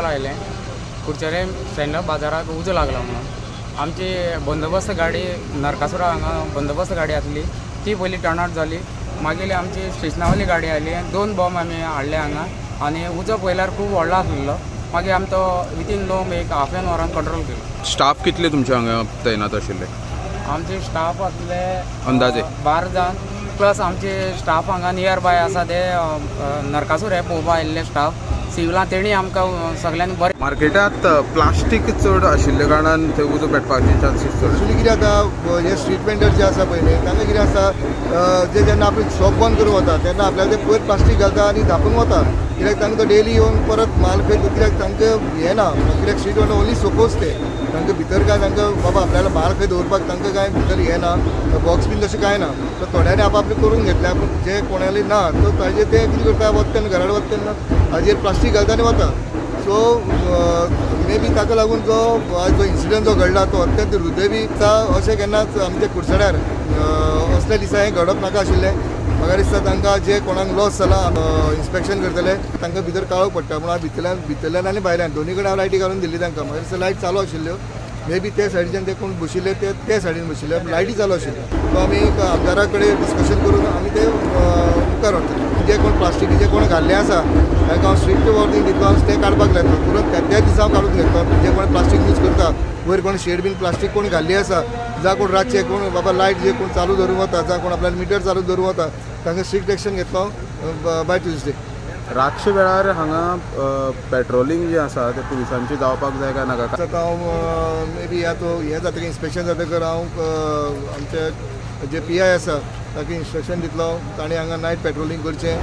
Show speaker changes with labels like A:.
A: Call आयलें कुडचडे stand-up बाजाराक उजो लागला म्हणून. आमची बंदोबस्त गाडी नरकासुरा हांगा बंदोबस्त गाडी आसली ती पयली टर्न आउट जाली. मागीर आमची स्टेशनावली गाडी आयली, 2 बॉम्ब आमी हाडले हांगा आनी उजो पळयल्यार खूब व्हडलो आसलेलो. मागीर आमी तो विथीन लो एक हाफ एन वरान कंट्रोल केलो.
B: स्टाफ कितले तुमचे हांगा तैनात आशिल्ले?
A: आमचे स्टाफ आसले
B: अंदाजे
A: 12 जाण, प्लस आमचे स्टाफ हांगा नियर बाय आसा ते नरकासूर हे पळोवपा आयिल्ले स्टाफ सिविलां, तेणी आमकां सगळ्यांनी बरें.
B: मार्केटांत प्लास्टीक चड आशिल्ल्या कारणान थंय उजो पेटपाचे चान्सीस चड.
C: एक्चुअली कितें जाता, हे स्ट्रीट वेंडर जे आसा पळय न्ही, तांकां कितें आसा, जे जेन्ना आपले शॉप बंद करून वता तेन्ना आपल्याक ते पयर प्लास्टीक घालता आनी धांपून वता. कित्याक तांकां तो डेली येवन परत माल खंय, कित्याक तांकां हें ना, कित्याक स्ट्रीट वेंडर ओनली सोपोज ते तांकां भितर काय तांकां बाबा आपल्याला माल खंय दवरपाक तांकां कांय भितर हें ना, बॉक्स बीन तशें कांय ना. तर थोड्यांनी आपआपलें करून घेतलें, पूण जे कोणाले ना तो ताजे ते कितें करता, वता तेन्ना घरा वता तेन्ना हाजेर प्लास्टीक घालता आनी वता. सो मे बी ताका लागून जो आज जो इन्सिडंट जो घडला तो अत्यंत हृदयवी. अशें केन्नाच आमच्या कुडचड्यार असल्या दिसा हें घडप नाका आशिल्लें. म्हाका दिसता तांकां जे कोणाक लॉस जाला इन्स्पेक्शन करतले तांकां भितर काळोख पडटा म्हणून हांव भितरल्यान आनी भायल्यान दोनी कडेन हांव लायटी घालून दिल्ली तांकां. म्हाका दिसता लायट चालू आशिल्ल्यो, मे बी ते सायडीच्यान ते कोण बशिल्ले ते सायडीन बशिल्ले, लायटी चालू आशिल्ल्यो. सो आमी आमदारा कडेन डिस्कशन करून आमी ते मुखार व्हरतले. जे कोण प्लास्टिकीचे कोण घाल्ले आसा तांकां हांव स्ट्रिक्ट वॉर्निंग दितलो, ते काडपाक लायतलो तुरंत त्याच दिसा हांव काडून घेतलो. जे कोण प्लास्टीक यूज करता, वयर कोण शेड बीन प्लास्टीक कोण घाल्ली आसा, जावं कोण रातचे कोण बाबा लायट जे कोण चालू धरून वता, जावं कोण आपल्याला मिटर चालू धरून वता, तांकां स्ट्रिक्ट एक्शन घेतलो बाय ट्युजडे.
B: रातच्या वेळार हांगा पेट्रोलिंग जें आसा तें पुलिसांचें जावपाक जाय काय नाका?
C: आतां हांव मे बी आतां हें जातकीर इन्स्पेक्शन जातकर हांव आमचे जे पी I आसा ताका इन्स्ट्रक्शन दितलो, ताणें हांगा नायट पेट्रोलिंग करचें.